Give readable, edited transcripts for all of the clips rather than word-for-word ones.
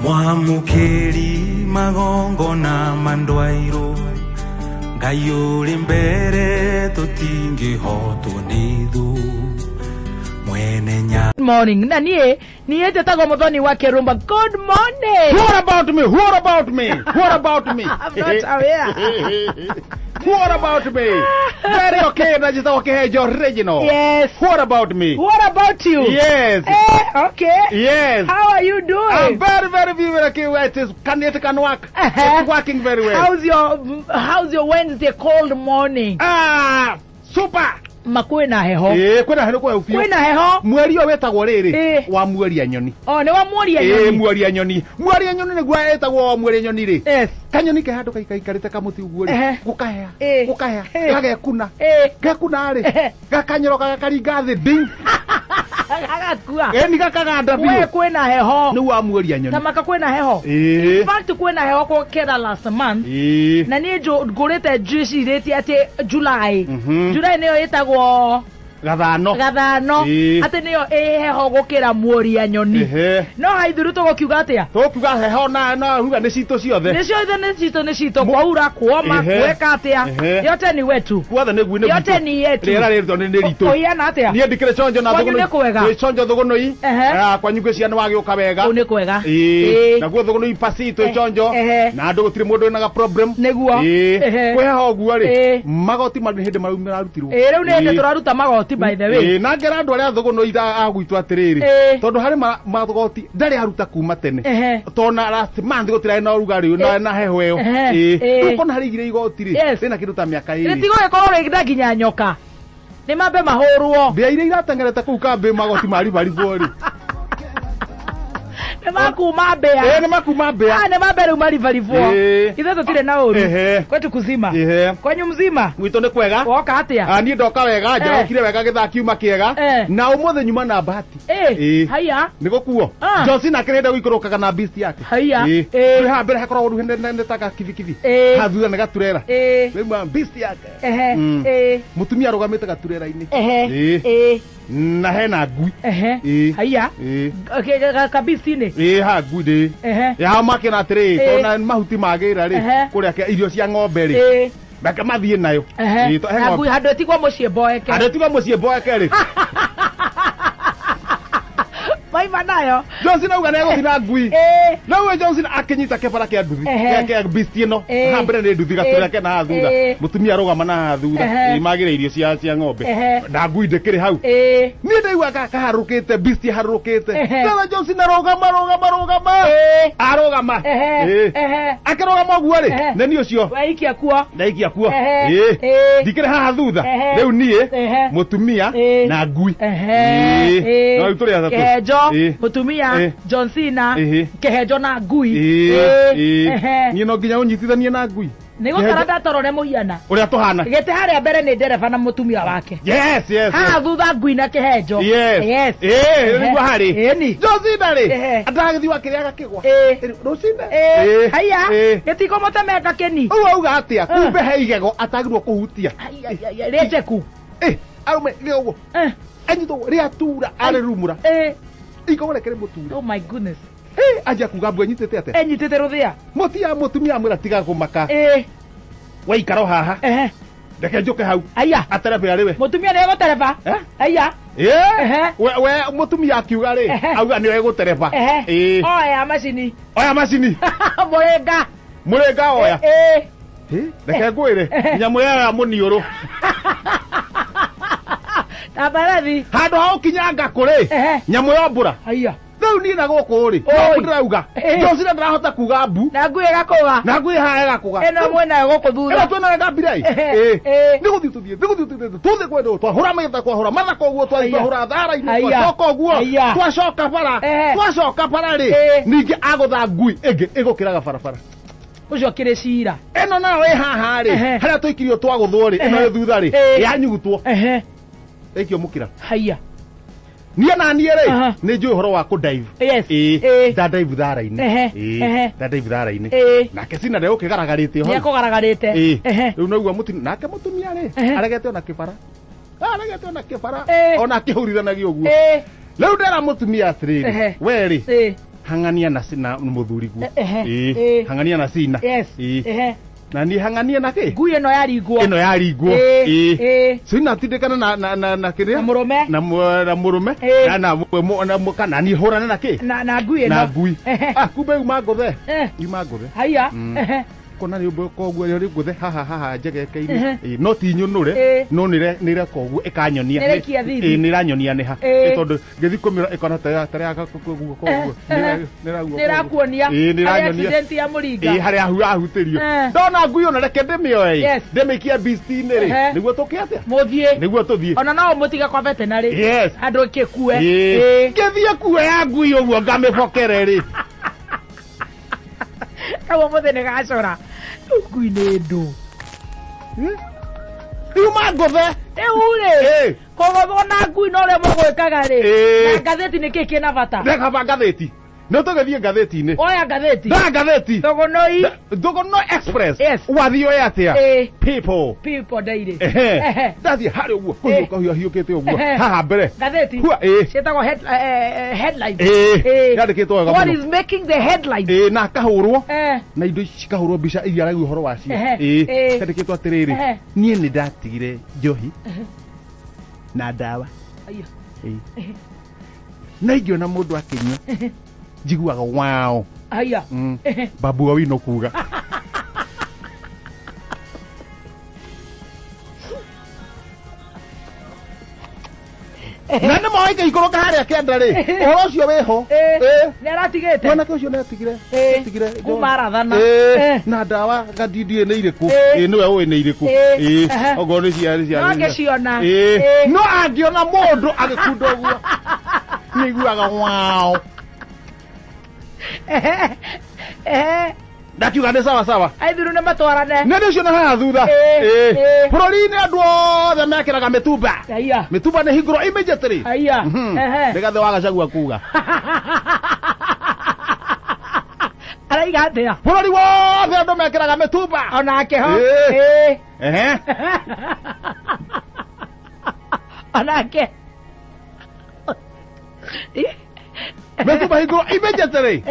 Mwamukeri magongona mandwairo Ngai uri mbere tutingihotwo ni thu mwene nya. Good morning. Na nie nietetago Muthoni wa Kirumba. Good morning. What about me? What about me? What about me? I'm not aware. What about me? Very okay, na jita wakihejo original. Yes. What about me? What about you? Yes. Okay. Yes. How are you doing? I'm very, very, very okay. It is, it can work. It's working very well. How's your Wednesday cold morning? Ah, super. Makwena heho. Kwena heho kwa upio. Kwena heho. Mweri o wetagwo riri wa mweria nyoni. Oh, ni wa mweria nyoni. Mweria nyoni. Mweria nyoni niguo etagwo wa mweria nyoni ri. Yes. Kanyoni ke handu kaikarite kamuti uguo ri. Gukahea. Gukahea. Gagekuna. Gekuna ri. Gakanyoroka gakaringa thi ding. Gagakua. Ni gakaganda biu. We kwena heho. Ni wa mweria nyoni. Tamaka kwena heho. In fact kwena heho ko kera last month. Na ni ngurite njicirĩtie ati July. July niyo ĩtagwo gathano. Gathano. Ati niyo ĩheho gũkĩra muoria nyoni. No haithuru tũgũkiuga atĩa? Tũgũkiuga heho na ruga nĩ citũ ciothe. Nĩ ciothe nĩ citũ nĩ citũ kwaura kuoma gweka atĩa. Yote ni wetu. Guothe nĩ gwi nĩ yote ni yetu. Rĩera rĩrĩ nĩ ritũ. Ũhiana atĩa? Niĩ ndikĩrĩ chonjo na thũgũnũ. Twĩ chonjo thũgũnũ-i. Kwanyu gwĩ ciana wagĩũka wega. Kũu nĩ kwega. Naguo thũgũnũ-i pasi twĩ chonjo. Na andũ gũtirĩ mũndũ wĩnaga problem. Nĩguo. Kwĩ heho ũguo rĩ. Magoti marĩ hĩndĩ mararutirwo. Rĩu nĩ hĩndĩ tũraruta magoti by the way. Na ngera andu aria thuguno ira agwitwo atiriri tondu hari magoti ndari aruta kuma tene tona last month gutira na rugari na heho iyo ukona hari igire igoti ri rina kindu ta miaka iri ritigo gikorwo ri nginya nyoka ni mambe mahurwo mbia iria iratengerete kuu kambi magoti maribaribwo ri ni makuma mbea ni makuma mbea ni mambe riu maribaribwo ithe tutire na uru kwetu kuzima kwanyu mzima gwitu ni kwega woka atia ni ndoka wega njarokire wega githaa kiuma kiega na umuthi nyuma na bahati haya ni gukuo Johnson akirenda guikũrũkaga na beast yake haya twi haha mbere hakoragwo ruhe nĩ ta gakibikibi haha thutha nĩ gaturera rĩu beast yake mutumia arũgamĩte gaturera-inĩ na hena ngui haya kabisi-inĩ ha ngui ndĩ ya makĩra atĩrĩ tona mahuti magĩra rĩ kũrĩa irio cia ng'ombe rĩ reke mathiĩ nayo ngui handũ ĩtigwo mũciĩ mboeke handũ ĩtigwo mũciĩ mboeke rĩ maima nayo Johnson auga nĩ egũthiĩ na ngui no we Johnson akĩnyita kĩbara kĩa nduthi kĩa beast ĩno haha mbere nĩ nduthi gaturera kena haha thutha mũtumia arũgama na haha thutha magĩre irio cia ng'ombe na ngui ndĩkĩrĩ hau niĩ ndaigua kaharũkĩte beast ĩharũrũkĩte nawe Johnson arũgama rũgama rũgama arũgama akĩrũgama ũguo rĩ nĩ niĩ ũcio waikia kuo ndaikia kuo ndikĩrĩ haha thutha rĩu niĩ mũtumia na ngui no rĩu tũrĩ atatũ mutumia John Cena kehejo na ngui niĩ no nginya ũnyitithanie na ngui nĩ gũtara ndatorore mũhiana ũrĩa tũhana gĩtĩ harĩa mbere nĩ ndereba na mũtumia wake yes yes haha thutha ngui na kĩhenjo yes nĩguo harĩ John Cena rĩ ndagĩthiĩ wakĩrĩa agakĩgwa rũcinĩ haya gĩtiko mũtemeka kĩni ũguo auga atĩa kumbe he igego atagĩrwo kũhutia rĩnjeku arũme ũguo anyitwo rĩatura arĩrumũra igego rekere mutura oh my goodness aja kuga mbu anyitite atia enyitite ruthia mutia mutumia amwira tiga kumaka waikara haha reke njuke hau aya aterebe ariwe mutumia ni egutereba aya we mutumia akiuga ri auga ni egutereba oya macini oya macini muringa muringa oya reke ngwire nyamu ya muniuru Tabarathi handũ ha ũkinyanga kũrĩ nyamũ ya mbura haya rĩu niĩ na gũkũ rĩ ndĩrauga Johnson ndarahota kuga mbu na ngui ĩgakũga na ngui haha ĩgakũga ĩno mwĩnayo gũkũ thutha ĩno twĩnayo ndambira ĩ nĩ gũthiĩ tũthiĩ nĩ gũthiĩ tũthiĩ tũthiĩ kwendwo twahũra maitha kwahũra mathaka ũguo twathiĩ twahũra thara-inĩ twacoka ũguo twacoka bara twacoka bara rĩ ningĩ agũtha ngui ĩngĩ ĩgũkĩraga barabara ũcio kĩrĩ cira ĩno nayo ĩ haha rĩ harĩa tũikirio twagũthwo rĩ ĩno ĩ thutha rĩ yanyugutwo ĩkio mũkĩra haya niĩ na niĩ rĩ nĩ njũĩ ũhoro wa kũ dive yes nda dive thara-inĩ nda dive thara-inĩ nake Cena ndegũkĩgaragarĩte ho nĩekũgaragarĩte rĩu noigua nake mũtumia rĩ aregete ona kĩbara aregete ona kĩbara ona akĩhũrithanagia ũguo rĩu ndera mũtumia atĩrĩrĩ we rĩ Hang'ania na na muthuriguo. Hang'ania na Cina. Na ni hang'ania na ki? Ngui ĩno yaringwo. Ĩno yaringwo. Cina tindĩkana na na na kĩrĩa? Na mũrũme. Na mũrũme. Na na kana ni hũrana na kĩ? Na ngui ĩno. Na ngui. Ah, kumbe uma ngũthe. Uma ngũthe. Haiya. Kona ni koguo rĩ ngũthe haha haha njegeke-inĩ. No ti nyũnũre, no nĩ nĩreka ũguo ĩkanyonia. Nĩ ĩranyonia nĩ ha. Tondũ ngĩthiĩ kũmĩra ĩkona ta ta koguo koguo. Nĩrakuonia. Nĩranyonia. Accident ya mũringa. Harĩa ahutĩrio. Ndona ngui ona reke ndĩmĩoe. Ndĩmĩikie beast-inĩ rĩ. Nĩguo tũkĩ atĩa? Mũthiĩ. Nĩguo tũthiĩ. Ona no mũtige kwa veterinary. Yes. Andũ ĩkĩkue. Ngĩthiĩ kuoya ngui ũguo ngamĩbokere rĩ. Kau mũthĩ nĩ gacora. Ngui nĩ ndũ. Yuma ngũthe. Rĩu rĩ, kũgũthwo na ngui no ũrĩa mũgwĩkaga rĩ, na ngathĩti nĩ kĩĩ kĩna bata? Ndekaba ngathĩti. No tũgĩthiĩ ngathĩti-inĩ. Oya ngathĩti. Ndoya ngathĩti. Thogonoi. Thogonoi Express. Yes. Wathiĩ oya atĩa? People. People daily. Ndathiĩ harĩa ũguo, kũhiũka hiũkĩte ũguo. Haha mbere. Ngathĩti. Ciĩtagwo headlines. Yandĩkĩtwo wega mũno. What is making the headlines? Na akahũrwo. Na indo ici cikahũrwo mbica iria araigua ũhoro wacio. Yandĩkĩtwo atĩrĩrĩ, niĩ nĩ ndatigire njohi na ndawa. Na ingĩona mũndũ akĩnyua njiguaga wow. Haya. Babu wa wino kuga. Na nĩ moĩ ngĩikũrũka harĩa kĩanda rĩ, ũhoro ũcio wĩho. Nĩ aratigĩte. Mwanake ũcio nĩ atigire. Atigire. Kuma arathana. Na ndawa ngandindie nĩ irĩkũ. Nĩwe ũĩ nĩ irĩkũ. Okorwo nĩ cia No angĩciona. No angĩona mũndũ agĩkunda ũguo nĩ aiguaga wow. Ndakiuga nĩ sawa sawa. Aithiru nĩ matwarane. Nĩ ũndũ ũcio na haha thutha. Bũrũri-inĩ andũ othe mekĩraga mĩtumba. Mĩtumba nĩ hingũrwo immediately. Nĩgathe wa Gachagua kuga. Araiga atĩa? Bũrũri wothe andũ mekĩraga mĩtumba. Onake ho. Onake. Mĩtumba hingũrwo immediately.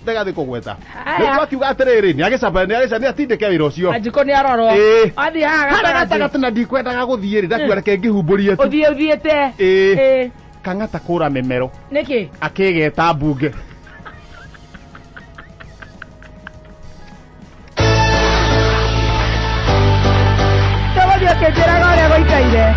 Ndagathi kũgweta. Rĩu akiuga atĩrĩrĩ, nĩ agĩcaba nĩ agĩca nĩ atindĩke wĩra ũcio. Anjiko nĩ arorwo. Athiĩ haha gatagatĩ. Gatagatĩ na ndikwendaga gũthiĩ rĩ, ndakiuga reke ngĩhumbũrie tu. Ũthiĩ ũthiĩte. Kang'ata kũra mĩmero. Nĩkĩ? Akĩgeta mbunge. Tũgũthiĩ ũkĩnjĩraga ũrĩa gũikaire.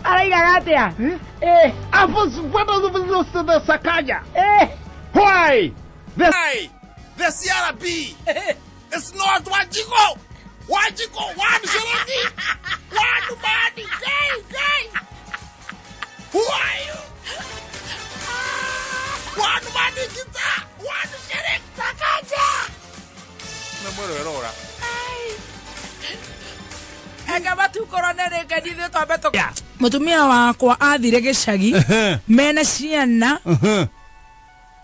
Araigaga atĩa? Sakaja. Why? The CRB. It's not Wanjiku. Wanjiku, one Shiriki. One man. Guy, guy. Who are you? One man kita. One Shirik Sakaja. Me muero de lora. Ega matukorone rĩngĩ ithuĩ twambe tũ Mũtumia wakwa athire gĩcagi mena ciana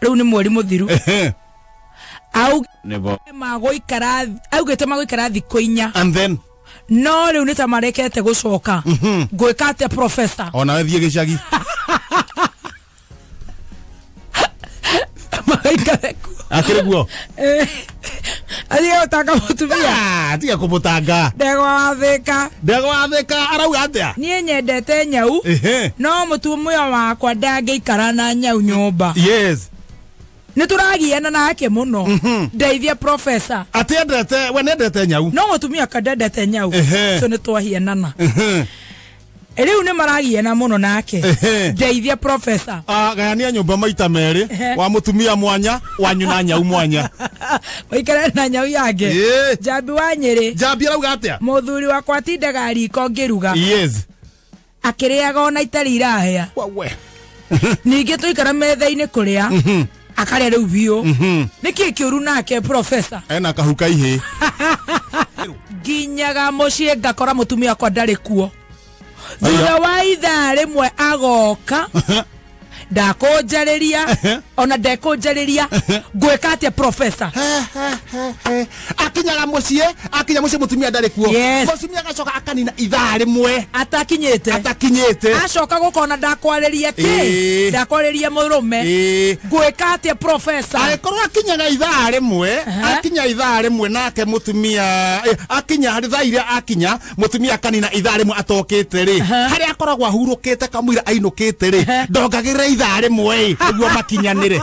rĩu nĩ mweri mũthiru augĩte magũikara thikũ inya. And then no rĩu nĩ ta marekete gũcoka. Ngwĩka atĩa professor? Onawe thiĩ gĩcagi. Magaikare kuo. Akĩrĩ guo? Athiĩ gũtanga mũtumia. Tiga kũmũtanga. Ndegwa wathĩka. Ndegwa wathĩka arauga atĩa? Niĩ nyendete nyau. No mũtumia wakwa ndangĩikara na nyau nyũmba. Yes. Nĩ tũragiana nake mũno. Ndeithia professor. Atĩ endete, we nĩendete nyau. No mũtumia ka ndendete nyau. So nĩ twahianana. Rĩu nĩ maragiana mũno nake. Ndeithia professor. Gayania nyũmba maita merĩ, wa mũtumia mwanya, wanyu na nyau mwanya. Waikare na nyau yake. Njambi wa Nyĩrĩ. Njambi arauga atĩa? Mũthuri wakwa atindaga riko ngĩruga. Yes. Akĩrĩaga ona itarĩ irahĩa. Wewe. Ningĩ tũikara metha-inĩ kũrĩa. Akarĩa rĩu biũ. Nĩkĩ kĩũru nake professor? Ena kahuka ihĩ. Nginyaga mũciĩ ngakora mũtumia wakwa ndarĩ kuo. Thutha wa ithaa rĩmwe agoka Ndakũnjarĩria ona ndekũnjarĩria ngwĩka atĩa professor? Akinyaga mũciĩ, akinya mũciĩ mũtumia ndarĩ kuo. Mũtumia agacoka akanina ithaa rĩmwe atakinyĩte. Acoka gũkona ndakwarĩria kĩ, ndakwarĩria mũrũme. Ngwĩka atĩa professor? Angĩkorwo akinyaga ithaa rĩmwe, akinya ithaa rĩmwe nake mũtumia akinya harĩ thaa iria akinya mũtumia akanina ithaa rĩmwe atokĩte rĩ, harĩa akoragwo ahurũkĩte kamũira ainũkĩte rĩ, ndongagĩrĩra ithaa rĩmwe nĩguo makinyanĩre.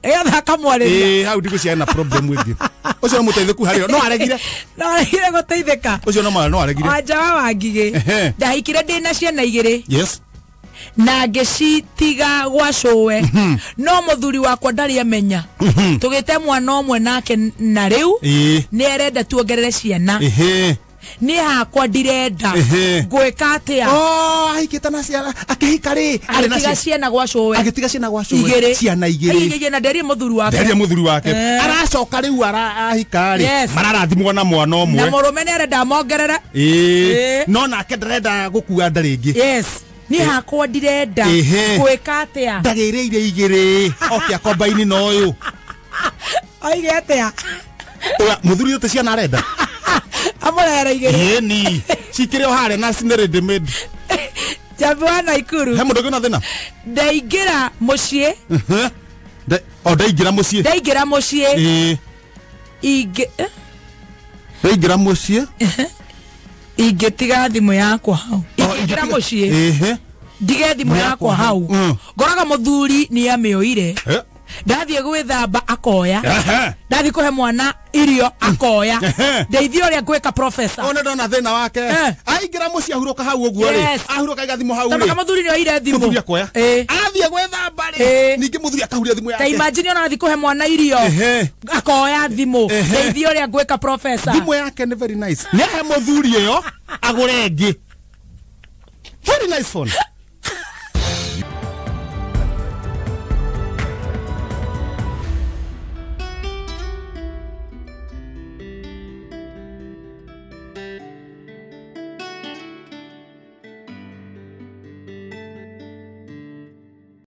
Nĩgetha akamwarĩria. Hau ndigũciana na problem ĩngĩ. Ũcio no mũteithĩku harĩ no aregire. No aregire gũteithĩka. Ũcio no aregire. Wanjawa wa Ngigĩ, ndahikire ndĩna ciana igĩrĩ. Yes. Na ngĩcitiga gwa cũwe. No mũthuri wakwa ndarĩ amenya. Tũgĩte mwana ũmwe nake na rĩu nĩ arenda tuongerere ciana. Niĩ hakwa ndirenda. Ngwĩka atĩa? Ahikĩte na ciana, akĩhika rĩ, arĩ na ciana gwa cũwe. Agĩtiga ciana gwa cũwe. Ciana igĩrĩ. Igĩrĩ na nderie mũthuri wake. Nderie mũthuri wake. Aracoka rĩu ahika rĩ, mararathimwo na mwana ũmwe. Na mũrũme nĩ arenda amongerere. No nake ndarenda gũkua nda rĩngĩ. Yes. Niĩ hakwa ndirenda. Ngwĩka atĩa? Ndagĩrĩire igĩrĩ. Oke akombaini na ũyũ. Oige atĩa? Mũthuri ũyũ ti ciana arenda. Amũrera igĩrĩ. Ĩni. Cikĩrĩ o harĩa na cinĩ ready made. Njambi wa Naikuru. He mũndũ ũngĩ na thĩna? Ndaingĩra mũciĩ. Ndaingĩra mũciĩ. Ndaingĩra mũciĩ. Ndaingĩra mũciĩ. Ingĩtiga thimũ yakwa hau. Ingĩingĩra mũciĩ. Ndige thimũ yakwa hau. Ngoraga mũthuri nĩ amĩoire. Ndathiĩ gwĩthamba akoya. Ndathiĩ kũhe mwana irio akoya. Ndeithia ũrĩa ngwĩka professor. Ona ndona thĩna wake. Aingĩra mũciĩ ahurũka hau ũguo rĩ. Ahurũka aiga thimũ hau rĩ. Tamaka mũthuri nĩ oire thimũ. Mũthuri akoya. Athiĩ gwĩthamba rĩ. Ningĩ mũthuri akahuria thimũ yake. Ta imagine ona athiĩ kũhe mwana irio. Akoya thimũ. Ndeithia ũrĩa ngwĩka professor. Thimũ yake nĩ very nice. Nĩ ahe mũthuri ĩyo agũre ĩngĩ. Very nice phone.